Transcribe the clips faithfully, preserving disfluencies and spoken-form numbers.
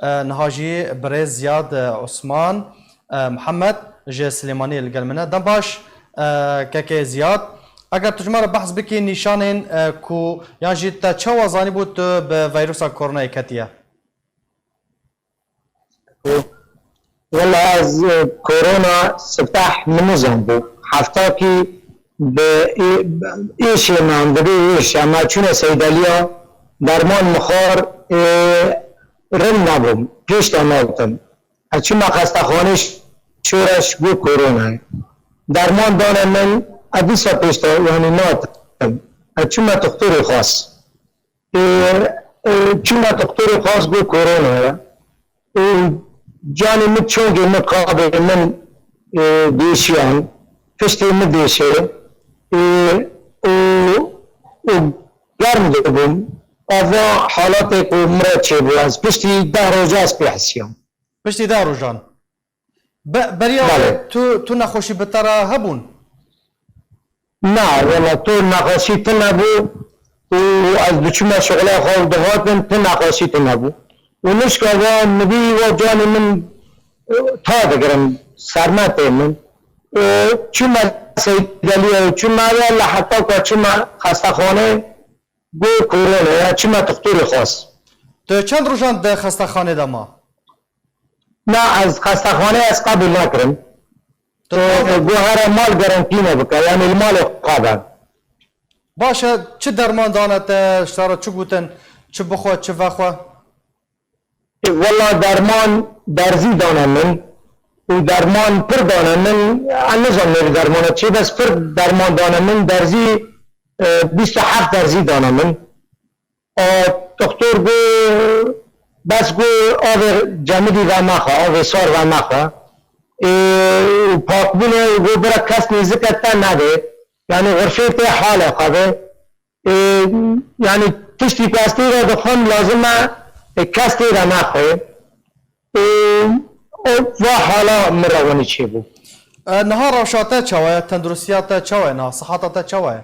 E, niha jî birêz Ziyad, e, Osman, e, Mihemed ji Silêmaniyê li gel min e. Dem baş, e, kekê Ziyad. Eger tu ji me re behs bikî nîşanên, e, ku yan jî te çawa zanîbû tu bi veyrusa koronayê ketiye? Wela ez, e, korona sipeh min nizanbû. Heftakî bi ê-, êşê me, em dibê êş, em çûne seydeliya derman mixwar, e, rind nebûm, pêş de natim. Ez çûme xestexanê şoreş got koronayê. Derman dane min, ez dîsa pêş de, yanî natim. Ez çûme toxtorê xas. Ê, ê, çûme toxtorê xas got korona ye. Ê, canê min çongê min qabê min, ê, dêşiyan, piştê min dêşe. Ê, û, û germ dibûm. Ava halatê ku min re çêbû, ez piştî deh roja ez pê hisiyan. Piştî deh rojan. Be, beriya wê tu, tu nexweşî bi te re hebûn? Na, wela tu nexweşî tune bû û ez diçûme şixulê xwe û dihatim, tu nexweşî tune bû. Û nişka va mibî wa canê min, e, ta digirim, serme tê min. Û çûme seydeliyê û çûme wela heta ku çûme xestexanê, got korona ye, çûme toxtorê xas. Tu çend rojan di xestexanê de ma? Na, ez xestexanê ez qebûl nakirim. Tu got here mal garantîne bike, yanî li malê xwe be. Baş e, çi derman dane te, ji te re çi gotin, çi bixwe, çi vexwe? Wela derman derzî dane min û derman pir dane min. Ez nizanim nêvî dermana çi, bes pir derman dane min, derzî, e, bîst û heft derzî dane min. A, doktor got, bes got, avê cemidî vemexe, avê sar vemexe. Ê, û pakbûnê û got, bira kes nêzike te nebe. Yanî xurfê tê halê xwe be. Ê, yanî tiştî ku ez tê de dixwim lazim e, ê, kes tê de nexwe. Ê, o va hala min re wenî çêbû. E, niha rewşa te çawa ye? Tenduristiya te çawa ye niha? Sihata te çawa ye?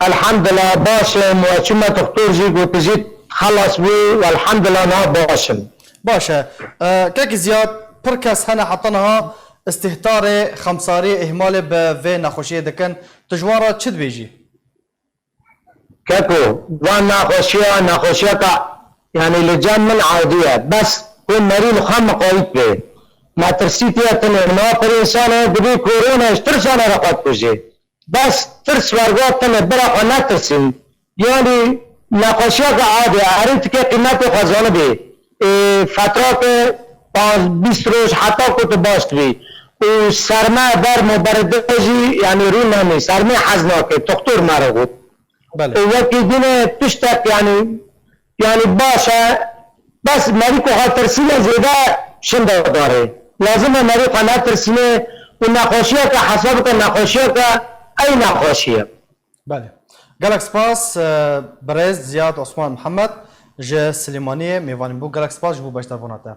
Elhamdulillah baş im û ez çûme doktor jî got tu jî xelas bû û elhamdulillah niha baş im. Baş e. E, kekî Ziyad, pir kes hene heta niha istihtarê, xemsariyê, îhmalê bi vê nexweşiyê dikin. Tu ji wan re çi dibêjî? Keko, van nexweşiya, nexweşiyeka, yanî li cem min adî ye. Bes ku merî li xwe miqayît be. Metirsî tê tune, niha pir însan e, dibê korona ji tirsa re xwe dikuje. Bes tirs werga tune, bira xwe netirsîn. Yanî nexweşiyeke adî ye, erê tike qîmetê xwe zanibê. Ê, fetrake panz, bîst roj heta ku tu baş dibî. Û serme, bermo, beride jî, yanî rû nemî, sermê hez nake, doktor me re got. Belê. Û wekî din e tiştek, yanî, yanî baş e, bes merî ku xwe tirsîne zêde şinda dare. Lazim e merî xwe netirsîne û nexweşiyeke hesab bike nexweşiyeke ey nexweşî ye. Belê. Gelek spas, e, birêz Ziyad Osman Mihemed ji Silêmaniyê mêvanî bû. Gelek spas ji bo beşdarbûna te.